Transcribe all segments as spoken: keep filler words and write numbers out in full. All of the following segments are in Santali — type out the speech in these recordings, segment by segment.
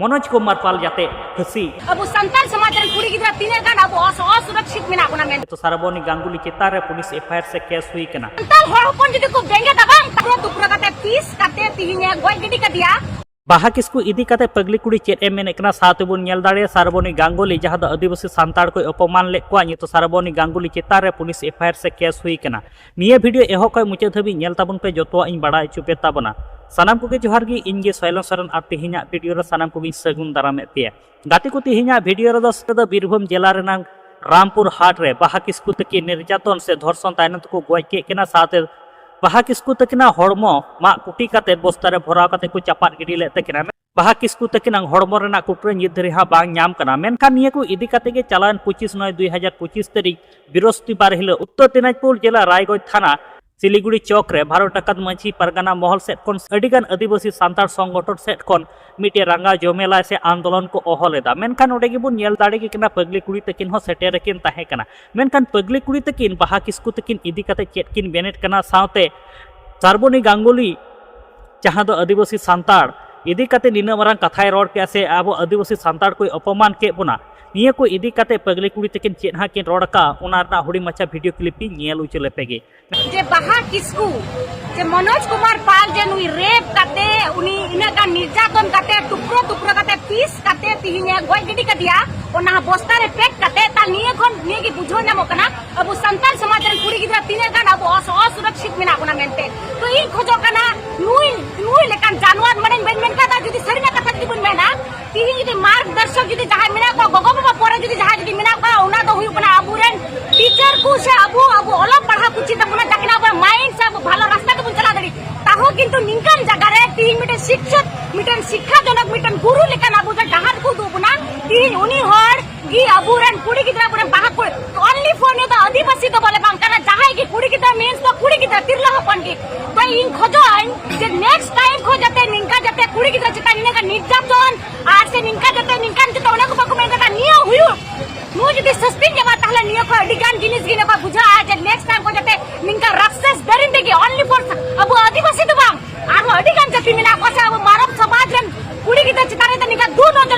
ᱢᱚᱱᱳᱡᱽ ᱠᱩᱢᱟᱨ ᱯᱟᱞ ᱡᱟᱛᱮ ᱯᱷᱟᱹᱥᱤ᱾ ᱟᱵᱚ ᱥᱟᱱᱛᱟᱲ ᱥᱚᱢᱟᱡᱽ ᱨᱮᱱ ᱠᱩᱲᱤ ᱜᱤᱫᱽᱨᱟᱹ ᱛᱤᱱᱟᱹᱜ ᱜᱟᱱ ᱟᱵᱚ ᱚᱥ-, ᱚᱥᱩᱨᱚᱠᱷᱤᱛ ᱢᱮᱱᱟᱜ ᱵᱚᱱᱟ ᱢᱮᱱᱛᱮ᱾ ᱛᱚ ᱥᱟᱨᱟᱵᱚᱱᱤ ᱜᱟᱝᱜᱩᱞᱤ ᱪᱮᱛᱟᱱ ᱨᱮ ᱯᱩᱞᱤᱥ ᱮᱯᱷ ᱟᱭ ᱟᱨ ᱥᱮ ᱠᱮᱥ ᱦᱩᱭ ᱠᱟᱱᱟ᱾ ᱥᱟᱱᱛᱟᱲ ᱦᱚᱲ ᱦᱚᱯᱚᱱ ᱡᱩᱫᱤ ᱠᱚ ᱵᱮᱸᱜᱮᱫᱟ ᱵᱟᱝ, ᱴᱩᱠᱨᱟᱹ ᱴᱩᱠᱨᱟᱹ ᱠᱟᱛᱮ ᱯᱤᱥ ᱠᱟᱛᱮ ᱛᱤᱦᱤᱧ ᱮ ᱜᱚᱡ ᱜᱤᱰᱤ ᱠᱟᱫᱮᱭᱟ᱾ ᱵᱟᱦᱟ ᱠᱤᱥᱠᱩ ᱤᱫᱤ ᱠᱟᱛᱮ ᱯᱟᱜᱽᱞᱤ ᱠᱩᱲᱤ ᱪᱮᱫ ᱮ ᱢᱮᱱᱮᱫ ᱠᱟᱱᱟ, ᱥᱟᱶᱛᱮ ᱵᱚᱱ ᱧᱮᱞ ᱫᱟᱲᱮᱭᱟᱜᱼᱟ ᱥᱟᱨᱟᱵᱚᱱᱤ ᱜᱟᱝᱜᱩᱞᱤ ᱡᱟᱦᱟᱸ ᱫᱚ ᱟᱹᱫᱤᱵᱟᱹᱥᱤ ᱥᱟᱱᱛᱟᱲ ᱠᱚᱭ ᱚᱯᱚᱢᱟᱱ ᱞᱮᱫ ᱠᱚᱣᱟ᱾ ᱱᱤᱛᱚᱜ ᱥᱟᱨᱟᱵᱚᱱᱤ ᱜᱟᱝᱜᱩᱞᱤ ᱪᱮᱛᱟᱱ ᱨᱮ ᱯᱩᱞᱤᱥ ᱮᱯᱷ ᱟᱭ ᱟᱨ ᱥᱮ ᱠᱮᱥ ᱦᱩᱭ ᱠᱟᱱᱟ᱾ ᱱᱤᱭᱟᱹ ᱵᱷᱤᱰᱤᱭᱳ ᱮᱦᱚᱵ ᱠᱷᱚᱱ ᱢᱩᱪᱟᱹᱫ ᱫᱷᱟᱹᱵᱤᱡ ᱧᱮᱞ ᱛᱟᱵᱚᱱ ᱯᱮ, ᱡᱚᱛᱚᱣᱟᱜ ᱤᱧ ᱵᱟᱲᱟᱭ ᱦᱚᱪᱚ ᱯᱮ ᱛᱟᱵᱚᱱᱟ᱾ ᱥᱟᱱᱟᱢ ᱠᱚᱜᱮ ᱡᱚᱦᱟᱨ ᱜᱮ, ᱤᱧ ᱜᱮ ᱥᱚᱭᱞᱚᱱ ᱥᱚᱨᱮᱱ ᱟᱨ ᱛᱮᱦᱮᱧᱟᱜ ᱵᱷᱤᱰᱤᱭᱳ ᱨᱮ ᱥᱟᱱᱟᱢ ᱠᱚᱜᱮᱧ ᱥᱟᱹᱜᱩᱱ ᱫᱟᱨᱟᱢᱮᱫ ᱯᱮᱭᱟ᱾ ᱜᱟᱛᱮ ᱠᱚ, ᱛᱮᱦᱮᱧᱟᱜ ᱵᱷᱤᱰᱤᱭᱳ ᱨᱮᱫᱚ ᱥᱮᱴᱮᱨ ᱫᱚ ᱵᱤᱨᱵᱷᱩᱢ ᱡᱮᱞᱟ ᱨᱮᱱᱟᱜ ᱨᱟᱢᱯᱩᱨ ᱦᱟᱴ ᱨᱮ ᱵᱟᱦᱟ ᱠᱤᱥᱠᱩ ᱛᱟᱹᱠᱤᱱ ᱱᱤᱨᱡᱟᱛᱚᱱ ᱥᱮ ᱫᱷᱚᱨᱥᱚᱱ ᱛᱟᱭᱱᱚᱢ ᱛᱮᱠᱚ ᱜᱚᱡ ᱠᱮᱫ ᱠᱤᱱᱟ, ᱥᱟᱶᱛᱮ ᱵᱟᱦᱟ ᱠᱤᱥᱠᱩ ᱛᱟᱹᱠᱤᱱᱟᱜ ᱦᱚᱲᱢᱚ ᱢᱟᱜ ᱠᱩᱴᱤ ᱠᱟᱛᱮ ᱵᱚᱥᱛᱟ ᱨᱮ ᱵᱷᱚᱨᱟᱣ ᱠᱟᱛᱮ ᱠᱚ ᱪᱟᱯᱟᱫ ᱜᱤᱰᱤ ᱞᱮᱫ ᱛᱟᱹᱠᱤᱱᱟ᱾ ᱵᱟᱦᱟ ᱠᱤᱥᱠᱩ ᱛᱟᱹᱠᱤᱱᱟᱜ ᱦᱚᱲᱢᱚ ᱨᱮᱱᱟᱜ ᱠᱩᱴᱨᱟᱹ ᱱᱤᱛ ᱫᱷᱟᱹᱨᱤᱡ ᱦᱚᱸ ᱵᱟᱝ ᱧᱟᱢ ᱠᱟᱱᱟ᱾ ᱢᱮᱱᱠᱷᱟᱱ ᱱᱤᱭᱟᱹ ᱠᱚ ᱤᱫᱤ ᱠᱟᱛᱮ ᱜᱮ ᱪᱟᱞᱟᱣᱮᱱ ᱯᱚᱸᱪᱤᱥ ᱱᱚᱭ ᱫᱩᱭ ᱦᱟᱡᱟᱨ ᱯᱚᱸᱪᱤᱥ ᱛᱟᱹᱨᱤᱠᱷ ᱵᱤᱨᱚᱥᱯᱚᱛᱤᱵᱟᱨ ᱦᱤᱞᱳᱜ ᱩᱛᱛᱚᱨ ᱫᱤᱱᱟᱡᱽᱯᱩᱨ ᱡᱮᱞᱟ ᱨᱟᱭᱜᱚᱸᱡᱽ ᱛᱷᱟᱱᱟ ᱥᱤᱞᱤᱜᱩᱲᱤ ᱪᱚᱠ ᱨᱮ ᱵᱷᱟᱨᱚᱛ ᱰᱟᱠᱟᱛ ᱢᱟᱹᱡᱷᱤ ᱯᱟᱨᱜᱟᱱᱟ ᱢᱚᱦᱚᱞ ᱥᱮᱫ ᱠᱷᱚᱱ ᱟᱹᱰᱤᱜᱟᱱ ᱟᱹᱫᱤᱵᱟᱹᱥᱤ ᱥᱟᱱᱛᱟᱲ ᱥᱚᱝᱜᱚᱴᱷᱚᱱ ᱥᱮᱫ ᱠᱷᱚᱱ ᱢᱤᱫᱴᱮᱱ ᱨᱟᱸᱜᱟᱣ ᱡᱚᱢᱮᱞᱟᱭ ᱥᱮ ᱟᱱᱫᱳᱞᱚᱱ ᱠᱚ ᱦᱚᱦᱚ ᱞᱮᱫᱟ᱾ ᱢᱮᱱᱠᱷᱟᱱ ᱚᱸᱰᱮ ᱜᱮᱵᱚᱱ ᱧᱮᱞ ᱫᱟᱲᱮ ᱠᱮ ᱠᱟᱱᱟ ᱯᱟᱹᱜᱽᱞᱤ ᱠᱩᱲᱤ ᱛᱟᱹᱠᱤᱱ ᱦᱚᱸ ᱥᱮᱴᱮᱨ ᱟᱹᱠᱤᱱ ᱛᱟᱦᱮᱸ ᱠᱟᱱᱟ᱾ ᱢᱮᱱᱠᱷᱟᱱ ᱯᱟᱹᱜᱽᱞᱤ ᱠᱩᱲᱤ ᱛᱟᱹᱠᱤᱱ ᱵᱟᱦᱟ ᱠᱤᱥᱠᱩ ᱛᱟᱹᱠᱤᱱ ᱤᱫᱤ ᱠᱟᱛᱮ ᱪᱮᱫ ᱠᱤᱱ ᱢᱮᱱᱮᱫ ᱠᱟᱱᱟ, ᱥᱟᱶᱛᱮ ᱥᱟᱨᱵᱚᱱᱤ ᱜᱟᱝᱜᱩᱞᱤ ᱡᱟᱦᱟᱸ ᱫᱚ ᱟᱹᱫᱤᱵᱟᱹᱥᱤ ᱥᱟᱱᱛᱟᱲ ᱤᱫᱤ ᱠᱟᱛᱮ ᱱᱤᱱᱟᱹᱜ ᱢᱟᱨᱟᱝ ᱠᱟᱛᱷᱟᱭ ᱨᱚᱲ ᱠᱮᱜᱼᱟ ᱥᱮ ᱟᱵᱚ ᱟᱹᱫᱤᱵᱟᱹᱥᱤ ᱥᱟᱱᱛᱟᱲ ᱠᱚᱭ ᱚᱯᱚᱢᱟᱱ ᱠᱮᱫ ᱵᱚᱱᱟ, ᱱᱤᱭᱟᱹ ᱠᱚ ᱤᱫᱤ ᱠᱟᱛᱮ ᱯᱟᱹᱜᱽᱞᱤ ᱠᱩᱲᱤ ᱛᱟᱹᱠᱤᱱ ᱪᱮᱫ ᱦᱟᱸᱜ ᱠᱤᱱ ᱨᱚᱲ ᱠᱟᱜᱼᱟ, ᱚᱱᱟ ᱨᱮᱱᱟᱜ ᱦᱩᱰᱤᱧ ᱢᱟᱪᱷᱟ ᱵᱷᱤᱰᱤᱭᱳ ᱠᱞᱤᱯ ᱤᱧ ᱧᱮᱞ ᱦᱚᱪᱚ ᱞᱮᱯᱮ ᱜᱮ᱾ ᱡᱮ ᱵᱟᱦᱟ ᱠᱤᱥᱠᱩ, ᱡᱮ ᱢᱚᱱᱳᱡᱽ ᱠᱩᱢᱟᱨ ᱯᱟᱞ, ᱡᱮ ᱱᱩᱭ ᱨᱮᱯ ᱠᱟᱛᱮ, ᱩᱱᱤ ᱤᱱᱟᱹᱜ ᱜᱟᱱ ᱱᱤᱨᱡᱟᱛᱚᱱ ᱠᱟᱛᱮ, ᱴᱩᱠᱨᱟᱹ ᱴᱩᱠᱨᱟᱹ ᱠᱟᱛᱮ, ᱯᱤᱥ ᱠᱟᱛᱮ ᱛᱤᱦᱤᱧ ᱮ ᱜᱚᱡ ᱜᱤᱰᱤ ᱠᱟᱫᱮᱭᱟ, ᱚᱱᱟ ᱵᱚᱥᱛᱟ ᱨᱮ ᱯᱮᱠ ᱠᱟᱛᱮ᱾ ᱛᱟ ᱱᱤᱭᱟᱹ ᱠᱷᱚᱱ ᱱᱤᱭᱟᱹ ᱜᱮ ᱵᱩᱡᱷᱟᱹᱣ ᱧᱟᱢᱚᱜ ᱠᱟᱱᱟ ᱟᱵᱚ ᱥᱟᱱᱛᱟᱲ ᱥᱚᱢᱟᱡᱽ ᱨᱮᱱ ᱠᱩᱲᱤ ᱜᱤᱫᱽᱨᱟᱹ ᱛᱤᱱᱟᱹᱜ ᱜᱟᱱ ᱟᱵᱚ ᱚᱥ-, ᱚᱥᱩᱨᱚᱠᱷᱤᱛ ᱢᱮᱱᱟᱜ ᱵᱚᱱᱟ ᱢᱮᱱᱛᱮ᱾ ᱛᱚ ᱤᱧ ᱠᱷᱚᱡᱚᱜ ᱠᱟᱱᱟ ᱱᱩᱭ, ᱱᱩᱭ ᱞᱮᱠᱟᱱ ᱡᱟᱱᱣᱟᱨ, ᱢᱟᱱᱮ ᱵᱟᱹᱧ ᱢᱮᱱ ᱠᱟᱫᱟ, ᱡᱩᱫᱤ ᱥᱟᱹᱨᱤᱱᱟᱜ ᱠᱟᱛᱷᱟ ᱡᱩᱫᱤ ᱵᱚᱱ ᱢᱮᱱᱟ, ᱛᱤᱦᱤᱧ ᱡᱩᱫᱤ ᱢᱟᱨᱜᱽ ᱫᱚᱨᱥᱚᱠ ᱡᱩᱫᱤ ᱡᱟᱦᱟᱸᱭ ᱢᱮᱱᱟᱜ ᱠᱚᱣᱟ, ᱜᱚᱜᱚ ᱵᱟᱵᱟ ᱯᱚᱨᱮ ᱡᱩᱫᱤ ᱡᱟᱦᱟᱸᱭ ᱡᱩᱫᱤ ᱢᱮᱱᱟᱜ ᱠᱚᱣᱟ, ᱚᱱᱟ ᱫᱚ ᱦᱩᱭᱩᱜ ᱠᱟᱱᱟ ᱟᱵᱚᱨᱮᱱ ᱴᱤᱪᱟᱨ ᱠᱚ ᱥᱮ ᱟᱵᱚ, ᱟᱵᱚ ᱚᱞᱚᱜ ᱯᱟᱲᱦᱟᱣ ᱠᱚ ᱪᱮᱫ ᱟᱵᱚᱱᱟ, ᱡᱟᱠᱮ ᱟᱵᱚᱣᱟᱜ ᱢᱟᱭᱤᱱᱰ ᱥᱮ ᱟᱵᱚ ᱵᱷᱟᱞᱚ ᱨᱟᱥᱛᱟ ᱛᱮᱵᱚᱱ ᱪᱟᱞᱟᱣ ᱫᱟᱲᱮᱭᱟᱜ᱾ ᱛᱟᱦᱚᱸ ᱠᱤᱱᱛᱩ ᱱᱤᱝᱠᱟᱱ ᱡᱟᱭᱜᱟ ᱨᱮ ᱛᱤᱦᱤᱧ ᱢᱤᱫᱴᱮᱱ ᱥᱤᱠᱥᱚᱠ, ᱢᱤᱫᱴᱮᱱ ᱥᱤᱠᱠᱷᱟ ᱡᱚᱱᱚᱠ, ᱢᱤᱫᱴᱮᱱ ᱜᱩᱨᱩ ᱞᱮᱠᱟᱱ ᱟᱵᱚ ᱡᱟᱦᱟᱸ ᱰᱟᱦᱟᱨ ᱠᱚ ᱩᱫᱩᱜ ᱵᱚᱱᱟ, ᱛᱤᱦᱤᱧ ᱩᱱᱤ ᱦᱚᱲ ᱜᱮ ᱟᱵᱚᱨᱮᱱ ᱠᱩᱲᱤ ᱜᱤᱫᱽᱨᱟᱹ, ᱟᱵᱚᱨᱮᱱ ᱵᱟᱦᱟ ᱠᱩᱲᱤ, only for ᱱᱤᱭᱟᱹ ᱫᱚ ᱟᱹᱫᱤᱵᱟᱹᱥᱤ ᱫᱚ ᱵᱚᱞᱮ ᱵᱟᱝ ᱠᱟᱱᱟ, ᱡᱟᱦᱟᱸᱭ ᱜᱮ ᱠᱩᱲᱤ ᱜᱤᱫᱽᱨᱟᱹ means ᱫᱚ ᱠᱩᱲᱤ ᱜᱤᱫᱽᱨᱟᱹ, ᱛᱤᱨᱞᱟᱹ ᱦᱚᱯᱚᱱ ᱜᱮ᱾ ᱛᱚ ᱤᱧ ᱠᱷᱚᱡᱚᱜ ᱟᱹᱧ ᱡᱮ next time ᱠᱷᱚᱱ ᱡᱟᱛᱮ ᱱᱤᱝᱠᱟ ᱡᱟᱛᱮ ᱠᱩᱲᱤ ᱜᱤᱫᱽᱨᱟᱹ ᱪᱮᱛᱟᱱ ᱱᱤᱱᱟᱹᱜ ᱜᱟᱱ ᱱᱤᱨᱡᱟᱛᱚᱱ ᱟᱨ ᱥᱮ ᱱᱤᱝᱠᱟ ᱡᱟᱛᱮ ᱱᱤᱝᱠᱟᱱ ᱡᱟᱛᱮ ᱚᱱᱟ ᱠᱚ ᱵᱟᱠᱚ ᱢᱮᱱ ᱠᱟᱫᱟ, ᱱᱤᱭᱟᱹ ᱦᱩᱭᱩᱜ, ᱱᱩᱭ ᱡᱩᱫᱤ suspend ᱧᱟᱢᱟ, ᱛᱟᱦᱞᱮ ᱱᱤᱭᱟᱹ ᱠᱷᱚᱱ ᱟᱹᱰᱤ ᱜᱟᱱ ᱡᱤᱱᱤᱥ ᱜᱮ ᱱᱚᱝᱠᱟ ᱵᱩᱡᱷᱟᱹᱜᱼᱟ ᱡᱮ next time ᱠᱷᱚᱱ ᱡᱟᱛᱮ ᱱᱤᱝᱠᱟ ᱨᱟᱠᱥᱟᱥ ᱫᱟᱨᱤ ᱛᱮᱜᱮ, only for ᱟᱵᱚ ᱟᱹᱫᱤᱵᱟᱹᱥᱤ ᱫᱚ ᱵᱟᱝ, ᱟᱨᱦᱚᱸ ᱟᱹᱰᱤ ᱜᱟᱱ ᱡᱟᱹᱛᱤ ᱢᱮᱱᱟᱜ ᱠᱚᱣᱟ ᱥᱮ ᱟᱵᱚ ᱢᱟᱱᱚᱵ ᱥᱚᱢᱟᱡᱽ ᱨᱮᱱ ᱠᱩᱲᱤ ᱜᱤᱫᱽᱨᱟᱹ ᱪᱮᱛᱟᱱ ᱨᱮ ᱱᱤᱝᱠᱟ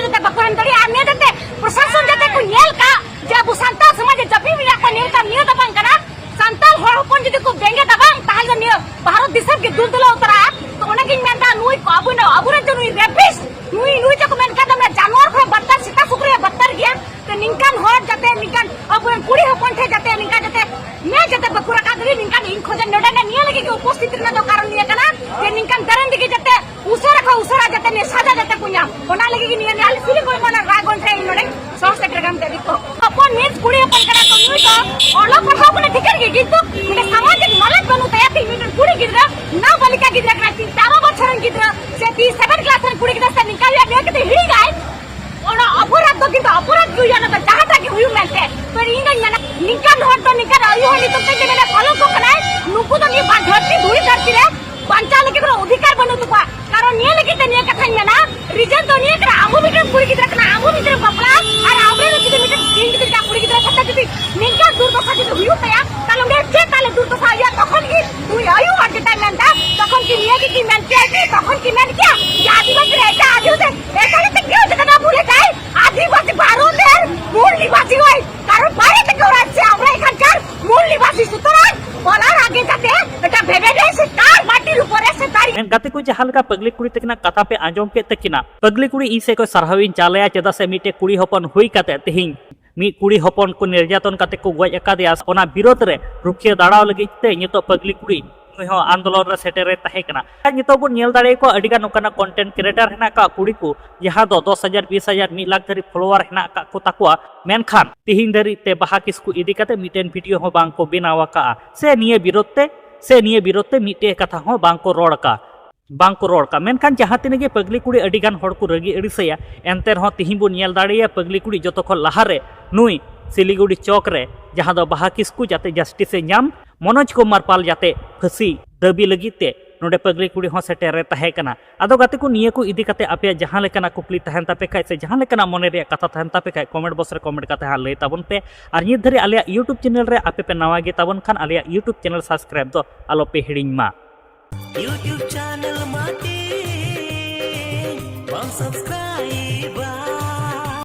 ᱮᱢ ᱫᱟᱲᱮᱭᱟᱜᱼᱟ᱾ ᱱᱤᱭᱟᱹ ᱡᱟᱛᱮ ᱯᱨᱚᱥᱟᱥᱚᱱ ᱡᱟᱛᱮ ᱠᱚ ᱧᱮᱞ ᱠᱟᱜ ᱡᱮ ᱟᱵᱚ ᱥᱟᱱᱛᱟᱲ ᱥᱚᱢᱟᱡᱽ ᱨᱮ ᱡᱟᱹᱯᱤᱫ ᱢᱮᱱᱟᱜ ᱠᱚᱣᱟ, ᱱᱤᱭᱟᱹ ᱫᱚ ᱱᱤᱭᱟᱹ ᱫᱚ ᱵᱟᱝ ᱠᱟᱱᱟ᱾ ᱥᱟᱱᱛᱟᱲ ᱦᱚᱲ ᱦᱚᱯᱚᱱ ᱡᱩᱫᱤ ᱠᱚ ᱵᱮᱸᱜᱮᱫᱟ ᱵᱟᱝ, ᱛᱟᱦᱚᱞᱮ ᱫᱚ ᱱᱤᱭᱟᱹ ᱵᱷᱟᱨᱚᱛ ᱫᱤᱥᱚᱢ ᱜᱮ ᱫᱩᱞ ᱫᱩᱞᱟᱹᱣ ᱩᱛᱟᱹᱨᱟ᱾ ᱛᱚ ᱚᱱᱟᱜᱤᱧ ᱢᱮᱱᱫᱟ, ᱱᱩᱭ ᱠᱚ ᱟᱵᱚ ᱱᱚᱣᱟ ᱟᱵᱚᱨᱮᱱ ᱡᱮ ᱱᱩᱭ ᱨᱮᱯᱤᱥᱴ, ᱱᱩᱭ ᱱᱩᱭ ᱡᱮ ᱠᱚ ᱢᱮᱱ ᱠᱟᱫᱟ ᱱᱚᱣᱟ ᱡᱟᱱᱣᱟᱨ ᱠᱷᱚᱱ ᱵᱟᱫᱛᱟᱨ, ᱥᱮᱛᱟ ᱥᱩᱠᱨᱤ ᱦᱚᱸ ᱵᱟᱫᱛᱟᱨ ᱜᱮᱭᱟ᱾ ᱛᱚ ᱱᱤᱝᱠᱟᱱ ᱦᱚᱲ ᱡᱟᱛᱮ, ᱱᱤᱝᱠᱟᱱ ᱟᱵᱚᱨᱮᱱ ᱠᱩᱲᱤ ᱦᱚᱯᱚᱱ ᱴᱷᱮᱱ ᱡᱟᱛᱮ ᱱᱤᱝᱠᱟᱱ ᱡᱟᱛᱮ ᱱᱤᱭᱟᱹ ᱡᱟᱛᱮ ᱵᱟᱸᱠᱩᱲᱟ ᱠᱟᱫᱨᱤ ᱱᱤᱝᱠᱟᱱ ᱤᱧ ᱠᱷᱚᱡᱟ, ᱱᱚᱰᱮ ᱱᱤᱭᱟᱹ ᱞᱟᱹᱜᱤᱫ ᱜᱮ ᱩᱯᱚᱥᱛᱷᱤᱛ ᱨᱮᱱᱟᱜ ᱫᱚ ᱠᱟᱨᱚᱱ ᱱᱤᱭᱟᱹ ᱠᱟᱱᱟ ᱡᱮ ᱱᱤᱝᱠᱟᱱ ᱫᱟᱨᱟᱝ ᱫᱤᱜᱮ ᱡᱟᱛᱮ ᱩᱥᱟᱹᱨᱟ ᱠᱷᱚᱱ ᱩᱥᱟᱹᱨᱟ ᱡᱟᱛᱮ ᱱᱤᱭᱟᱹ ᱥᱟᱡᱟ ᱡᱟᱛᱮ ᱠᱚ ᱧᱟᱢ, ᱚᱱᱟ ᱞᱟᱹᱜᱤᱫ ᱜᱮ ᱱᱤᱭᱟᱹ ᱟᱞᱮ ᱥᱤᱞᱤᱜᱩᱲᱤ ᱢᱚᱦᱚᱞᱟ ᱨᱟᱭᱜᱚᱸᱡᱽ ᱨᱮ ᱤᱧ ᱱᱚᱰᱮ ᱥᱚᱦᱚᱨ ᱥᱮᱴᱮᱨ ᱠᱟᱱ ᱛᱮ ᱫᱤᱠᱩ ᱦᱚᱯᱚᱱ ᱢᱤᱥ ᱠᱩᱲᱤ ᱦᱚᱯᱚᱱ ᱠᱟᱱᱟ ᱛᱚ, ᱱᱩᱭ ᱫᱚ ᱚᱞᱚᱜ ᱯᱟᱲᱦᱟᱣ ᱠᱟᱱᱟ ᱴᱷᱤᱠᱟᱹᱱ ᱜᱮ, ᱠᱤᱱᱛᱩ ᱢᱤᱫᱴᱮᱱ ᱥᱟᱢᱟᱡᱤᱠ ᱱᱚᱞᱮᱡᱽ ᱵᱟᱹᱱᱩᱜ ᱛᱟᱭᱟ᱾ ᱛᱤᱦᱤᱧ ᱢᱤᱫᱴᱮᱱ ᱠᱩᱲᱤ ᱜᱤᱫᱽᱨᱟᱹ, ᱱᱟᱵᱟᱞᱤᱠᱟ ᱜᱤᱫᱽᱨᱟᱹ ᱠᱟᱱᱟᱭ, ᱛᱤᱦᱤᱧ ᱛᱮᱨᱚ ᱵᱚᱪᱷᱚᱨ ᱨᱮᱱ ᱜᱤᱫᱽᱨᱟᱹ ᱥᱮ ᱛᱤᱦᱤᱧ ᱥᱮᱵᱷᱮᱱ ᱠᱞᱟᱥ ᱨᱮᱱ ᱠᱩᱲᱤ ᱜᱤᱫᱽᱨᱟᱹ ᱥᱮ ᱱᱤᱝᱠᱟ ᱦᱩᱭᱩᱜᱼᱟ, ᱱᱤᱭᱟᱹ ᱠᱟᱛᱮ ᱦᱤᱲᱤᱧᱟᱭ᱾ ᱚᱱᱟ ᱚᱯᱚᱨᱟᱫᱷ ᱫᱚ ᱠᱤᱱᱛᱩ ᱚᱯᱚᱨᱟᱫᱷ ᱜᱮ ᱦᱩᱭᱩᱜᱼᱟ, ᱚᱱᱟ ᱫᱚ ᱡᱟᱦᱟᱸᱴᱟᱜ ᱜᱮ ᱦᱩᱭᱩᱜ ᱢᱮᱱᱛᱮ᱾ ᱛᱚ ᱤᱧ ᱫᱚᱧ ᱢᱮᱱᱟ, ᱱᱤᱝᱠᱟᱱ ᱦᱚᱲ ᱫᱚ, ᱱᱤᱝᱠᱟᱱ ᱟᱭᱩ ᱦᱚᱲ ᱱᱤᱛᱚᱜ ᱛᱮᱧ ᱢᱮᱱᱟ ᱠᱚᱞᱚᱝᱠᱚ ᱠᱟᱱᱟᱭ᱾ ᱱᱩᱠᱩ ᱫᱚ ᱱᱤᱭᱟᱹ ᱵᱟ-, ᱫᱷᱟᱹᱨᱛᱤ ᱫᱷᱩᱲᱤ ᱫᱷᱟᱹᱨᱛᱤ ᱨᱮ ᱵᱟᱧᱪᱟᱣ ᱞᱟᱹᱜᱤᱫ ᱫᱚ ᱚᱫᱷᱤᱠᱟᱨ ᱵᱟᱹᱱᱩᱜ ᱛᱟᱠᱚᱣᱟ᱾ ᱠᱟᱨᱚᱱ ᱱᱤᱭᱟᱹ ᱞᱟᱹᱜᱤᱫ ᱛᱮ ᱱᱤᱭᱟᱹ ᱠᱟᱛᱷᱟᱧ ᱢᱮᱱᱟ, reason ᱫᱚ ᱱᱤᱭᱟᱹ ᱠᱟᱱᱟ, ᱟᱢ ᱦᱚᱸ ᱢᱤᱫᱴᱮᱱ ᱠᱩᱲᱤ ᱜᱤᱫᱽᱨᱟᱹ ᱠᱟᱱᱟ, ᱟᱢ ᱦᱚᱸ ᱢᱤᱫᱴᱮᱱ ᱵᱟᱯᱞᱟ, ᱟᱨ ᱟᱢᱨᱮᱱ ᱡᱩᱫᱤ ᱢᱤᱫᱴᱮᱱ ᱠᱩᱲᱤ ᱜᱤᱫᱽᱨᱟᱹ ᱠᱟᱛᱷᱟ ᱡᱩᱫᱤ ᱱᱤᱝᱠᱟᱱ ᱫᱩᱨᱫᱚᱥᱟ ᱡᱩᱫᱤ ᱦᱩᱭᱩᱜ ᱛᱟᱭᱟ, ᱛᱟᱦᱞᱮ ᱩᱱᱤ ᱪᱮᱫ ᱛᱟᱦᱞᱮ ᱫᱩᱨᱫᱚᱥᱟ ᱦᱩᱭᱩᱜᱼᱟ? ᱛᱚᱠᱷᱚᱱ ᱜᱮ ᱱᱩᱭ ᱟᱭᱩ ᱦᱚᱲ ᱡᱮᱴᱟᱭ ᱢᱮᱱᱫᱟ, ᱛᱚᱠᱷᱚᱱ ᱠᱤ ᱱᱤᱭᱟᱹ ᱜᱮ ᱠᱤ ᱢᱮᱱ ᱠᱮᱭᱟ ᱠᱤ? ᱛᱚᱠᱷᱚᱱ ᱠᱤ ᱢᱮᱱ ᱠᱮᱭᱟ ᱡᱮ ᱟᱹᱫᱤᱵᱟᱹᱥᱤ ᱨᱮ ᱮᱴᱟᱜ ᱟᱹᱫᱤᱵᱟᱹᱥᱤ, ᱮᱴᱟᱜ ᱡᱟᱹᱛᱤ ᱠᱮᱣ ᱡᱮᱴᱟ ᱵᱷᱩᱞ ᱮᱫᱟᱭ, ᱟᱹᱫᱤᱵᱟᱹᱥᱤ ᱵᱷᱟᱨᱚᱛ ᱨᱮᱱ ᱢᱩᱞ ᱱᱤᱵᱟᱥᱤ ᱦᱚᱭ, ᱠᱟᱨᱚᱱ ᱵᱟᱭᱨᱮ ᱛᱮ ᱠᱮᱣ ᱨᱟᱡᱽᱡᱚ, ᱟᱢᱨᱟ ᱮᱠᱷᱟᱱ ᱠᱟᱨ ᱢᱩᱞ ᱱᱤᱵᱟᱥᱤ, সুতরাং বলার আগে যাতে এটা ভেবে নেয় সে কার মাটির উপরে সে দাঁড়িয়ে। ᱜᱟᱛᱮ ᱠᱚ, ᱡᱟᱦᱟᱸ ᱞᱮᱠᱟ ᱯᱟᱹᱜᱽᱞᱤ ᱠᱩᱲᱤ ᱛᱟᱹᱠᱤᱱᱟᱜ ᱠᱟᱛᱷᱟ ᱯᱮ ᱟᱸᱡᱚᱢ ᱠᱮᱫ ᱛᱟᱹᱠᱤᱱᱟ, ᱯᱟᱹᱜᱽᱞᱤ ᱠᱩᱲᱤ ᱤᱧ ᱥᱮᱫ ᱠᱷᱚᱱ ᱥᱟᱨᱦᱟᱣ ᱤᱧ ᱪᱟᱞᱮᱭᱟ, ᱪᱮᱫᱟᱜ ᱥᱮ ᱢᱤᱫᱴᱮᱡ ᱠᱩᱲᱤ ᱦᱚᱯᱚᱱ ᱦᱩᱭ ᱠᱟᱛᱮ ᱛᱮᱦᱮᱧ ᱢᱤᱫ ᱠᱩᱲᱤ ᱦᱚᱯᱚᱱ ᱠᱚ ᱱᱤᱨᱡᱟᱛᱚᱱ ᱠᱟᱛᱮ ᱠᱚ ᱜᱚᱡ ᱟᱠᱟᱫᱮᱭᱟ᱾ ᱚᱱᱟ ᱵᱤᱨᱳᱫᱷ ᱨᱮ ᱨᱩᱠᱷᱤᱭᱟᱹ ᱫᱟᱲᱟᱣ ᱞᱟᱹᱜᱤᱫ ᱛᱮ ᱱᱤᱛᱚᱜ ᱯᱟᱹᱜᱽᱞᱤ ᱠᱩᱲᱤ ᱱᱩᱭ ᱦᱚᱸ ᱟᱱᱫᱳᱞᱚᱱ ᱨᱮ ᱥᱮᱴᱮᱨᱮ ᱛᱟᱦᱮᱸ ᱠᱟᱱᱟ᱾ ᱟᱨ ᱱᱤᱛᱚᱜ ᱵᱚᱱ ᱧᱮᱞ ᱫᱟᱲᱮᱭᱟᱠᱚᱣᱟ, ᱟᱹᱰᱤᱜᱟᱱ ᱱᱚᱝᱠᱟᱱᱟᱜ content creator ᱦᱮᱱᱟᱜ ᱠᱟᱜ ᱠᱩᱲᱤ ᱠᱚ, ᱡᱟᱦᱟᱸ ᱫᱚ ᱫᱚᱥ ᱦᱟᱡᱟᱨ, ᱵᱤᱥ ᱦᱟᱡᱟᱨ, ᱢᱤᱫ ᱞᱟᱠᱷ ᱫᱷᱟᱹᱨᱤᱡ follower ᱦᱮᱱᱟᱜ ᱠᱟᱜ ᱠᱚ ᱛᱟᱠᱚᱣᱟ, ᱢᱮᱱᱠᱷᱟᱱ ᱛᱤᱦᱤᱧ ᱫᱷᱟᱹᱨᱤᱡ ᱛᱮ ᱵᱟᱦᱟ ᱠᱤᱥᱠᱩ ᱤᱫᱤ ᱠᱟᱛᱮ ᱢᱤᱫᱴᱮᱱ video ᱦᱚᱸ ᱵᱟᱝ ᱠᱚ ᱵᱮᱱᱟᱣ ᱟᱠᱟᱜᱼᱟ, ᱥᱮ ᱱᱤᱭᱟᱹ ᱵᱤᱨᱳᱫᱷ ᱛᱮ, ᱥᱮ ᱱᱤᱭᱟᱹ ᱵᱤᱨᱳᱫᱷ ᱛᱮ ᱢᱤᱫᱴᱮᱡ ᱠᱟᱛᱷᱟ ᱦᱚᱸ ᱵᱟᱝ ᱠᱚ ᱨᱚᱲ ᱟᱠᱟᱜᱼᱟ᱾ ᱵᱟᱝ ᱠᱚ ᱨᱚᱲ ᱠᱟᱜ᱾ ᱢᱮᱱᱠᱷᱟᱱ ᱡᱟᱦᱟᱸ ᱛᱤᱱᱟᱹᱜ ᱜᱮ ᱯᱟᱹᱜᱽᱞᱤ ᱠᱩᱲᱤ ᱟᱹᱰᱤ ᱜᱟᱱ ᱦᱚᱲ ᱠᱚ ᱨᱟᱹᱜᱤ ᱟᱹᱲᱤᱥᱮᱭᱟ, ᱮᱱᱛᱮ ᱨᱮᱦᱚᱸ ᱛᱤᱦᱤᱧ ᱵᱚᱱ ᱧᱮᱞ ᱫᱟᱲᱮᱭᱟᱭᱟ ᱯᱟᱹᱜᱽᱞᱤ ᱠᱩᱲᱤ ᱡᱚᱛᱚ ᱠᱷᱚᱱ ᱞᱟᱦᱟᱨᱮ ᱱᱩᱭ ᱥᱤᱞᱤᱜᱩᱲᱤ ᱪᱚᱠ ᱨᱮ, ᱡᱟᱦᱟᱸ ᱫᱚ ᱵᱟᱦᱟ ᱠᱤᱥᱠᱩ ᱡᱟᱛᱮ justice ᱮ ᱧᱟᱢ, ᱢᱚᱱᱳᱡᱽ ᱠᱩᱢᱟᱨ ᱯᱟᱞ ᱡᱟᱛᱮ ᱯᱷᱟᱹᱥᱤ ᱫᱟᱹᱵᱤ ᱞᱟᱹᱜᱤᱫ ᱛᱮ ᱱᱚᱰᱮ ᱯᱟᱹᱜᱽᱞᱤ ᱠᱩᱲᱤ ᱦᱚᱸ ᱥᱮᱴᱮᱨ ᱨᱮ ᱛᱟᱦᱮᱸ ᱠᱟᱱᱟ᱾ ᱟᱫᱚ ᱜᱟᱛᱮ ᱠᱚ, ᱱᱤᱭᱟᱹ ᱠᱚ ᱤᱫᱤ ᱠᱟᱛᱮ ᱟᱯᱮᱭᱟᱜ ᱡᱟᱦᱟᱸ ᱞᱮᱠᱟᱱᱟᱜ ᱠᱩᱠᱞᱤ ᱛᱟᱦᱮᱱ ᱛᱟᱯᱮ ᱠᱷᱟᱡ ᱥᱮ ᱡᱟᱦᱟᱸ ᱞᱮᱠᱟᱱᱟᱜ ᱢᱚᱱᱮ ᱨᱮᱭᱟᱜ ᱠᱟᱛᱷᱟ ᱛᱟᱦᱮᱱ ᱛᱟᱯᱮ ᱠᱷᱟᱡ comment box ᱨᱮ comment ᱠᱟᱛᱮ ᱦᱟᱸᱜ ᱞᱟᱹᱭ ᱛᱟᱵᱚᱱ ᱯᱮ᱾ ᱟᱨ ᱱᱤᱛ ᱫᱷᱟᱹᱨᱤᱡ ᱟᱞᱮᱭᱟᱜ YouTube channel ᱨᱮ ᱟᱯᱮ ᱯᱮ ᱱᱟᱣᱟ ᱜᱮ ᱛᱟᱵᱚᱱ ᱠᱷᱟᱱ ᱟᱞᱮᱭᱟᱜ YouTube channel subscribe ᱫᱚ ᱟᱞᱚ ᱯᱮ ᱦᱤᱲᱤᱧ ᱢᱟ᱾ YouTube channel ᱢᱟᱴᱤ ᱵᱟᱢ subscribe